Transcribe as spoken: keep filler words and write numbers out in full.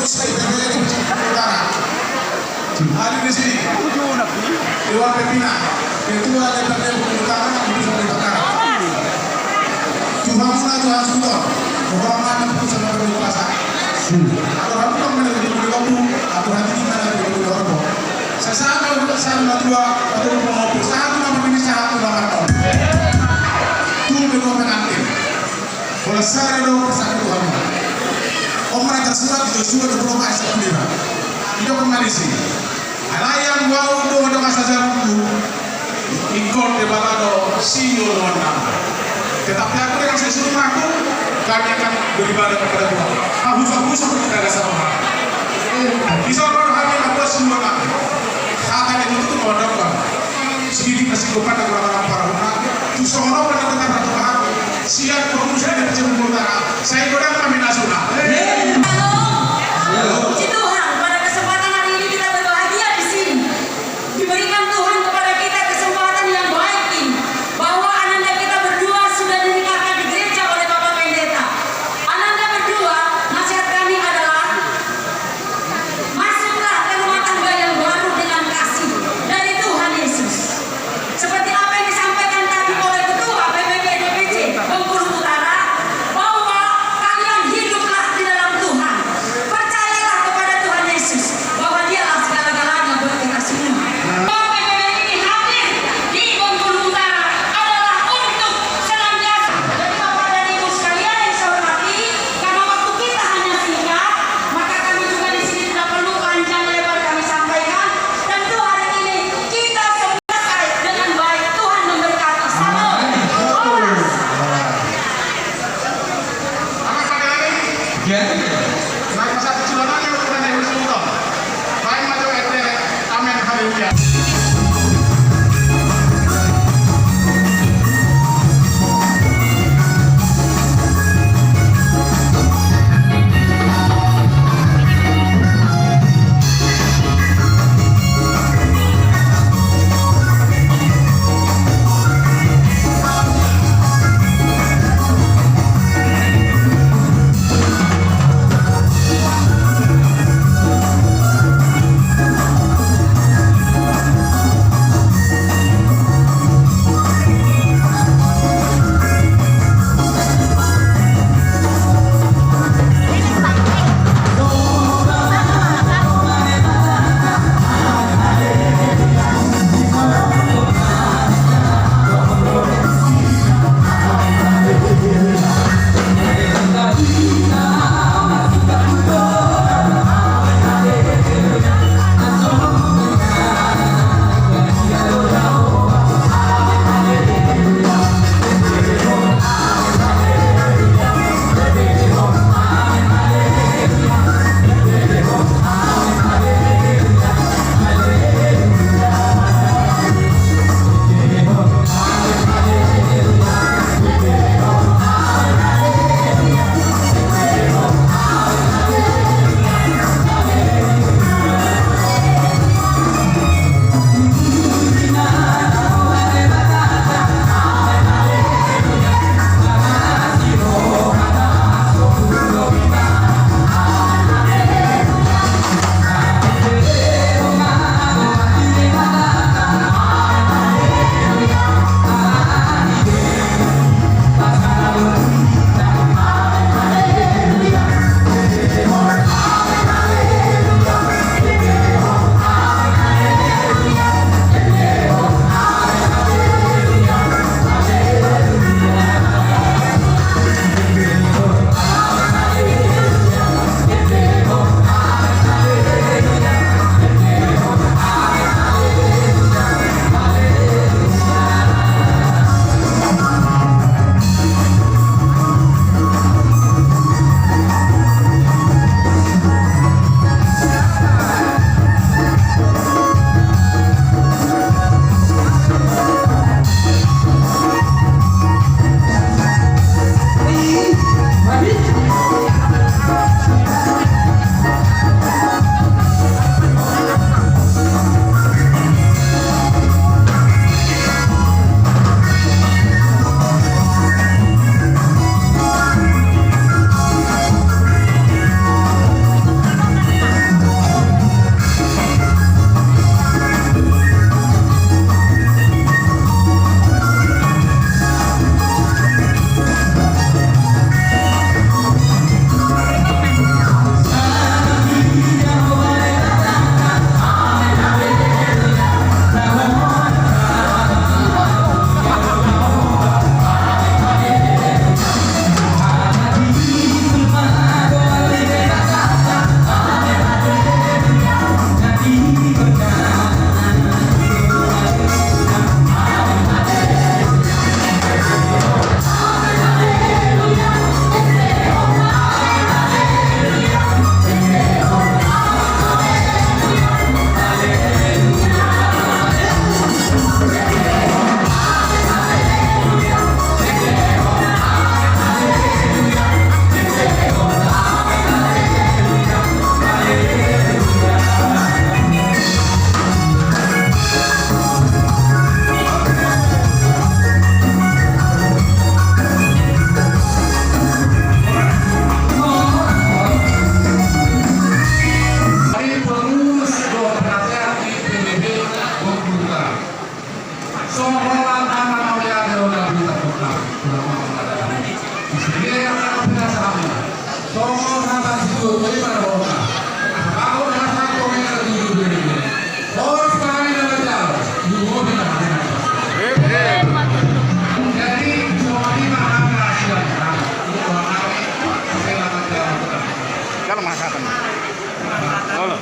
Hadir di sini Dewan Pembina, Ketua D P R D Utara, Keputusan Utara. Tuhan muna, Tuhan suruh, pokokna keputusan dari kuasa. Atau kamu kan mana di Bulu Bambu, atau hati di mana di Bulu Bambu. Sesama urusan dua, atau mau satu nama ini, satu nama. Tuh, kedua pengantin. Bolas sada do pasahat tu hamu. On ma na tarsurat di Josua dua puluh empat ayat satu lima. Didok ma disi: Alai anggo ahu do, do asa jabungku, ingkon Debata do siolonami. Tetapi aku dengan sesungguhku, kami akan beribadah kepada Tuhan. Hahuso-huso kita gasa Tuhan. Bisa orang hami apa semua kami. Hata yang itu tuh mau dapat. Sidik na sigopan na gora-gora parhuna. Tu songon on na tetap na tuhan. Sian Provinsi Dki Jakarta. Sai godang kami nasuna. Halo. Puji Tuhan, pada kesempatan hari ini kita berbahagia di sini. Diberikan Tuhan kepada kita kesempatan yang baik ini, bahwa ananda kita berdua sudah dinikahkan di gereja oleh Bapak Pendeta. Ananda berdua, nasihat kami adalah, masuklah ke rumah tangga yang baru dengan kasih dari Tuhan Yesus. Seperti apa yang disampaikan tadi oleh Ketua P P P D P C Bengkulu Utara, bahwa kalian hiduplah di dalam Tuhan. Percayalah kepada Tuhan Yesus, bahwa Dialah segala-galanya buat kita semua. P P P ini hadir di Bengkulu Utara adalah untuk senantiasa. Jadi, Bapak dan Ibu sekalian yang saya hormati, karena waktu kita hanya singkat, maka kami juga di sini tidak perlu panjang lebar kami sampaikan. Tentu hari ini kita selesai dengan baik. Tuhan memberkati. Salam. Horas. Amen, haleluya. Kalau mengatakan, kalau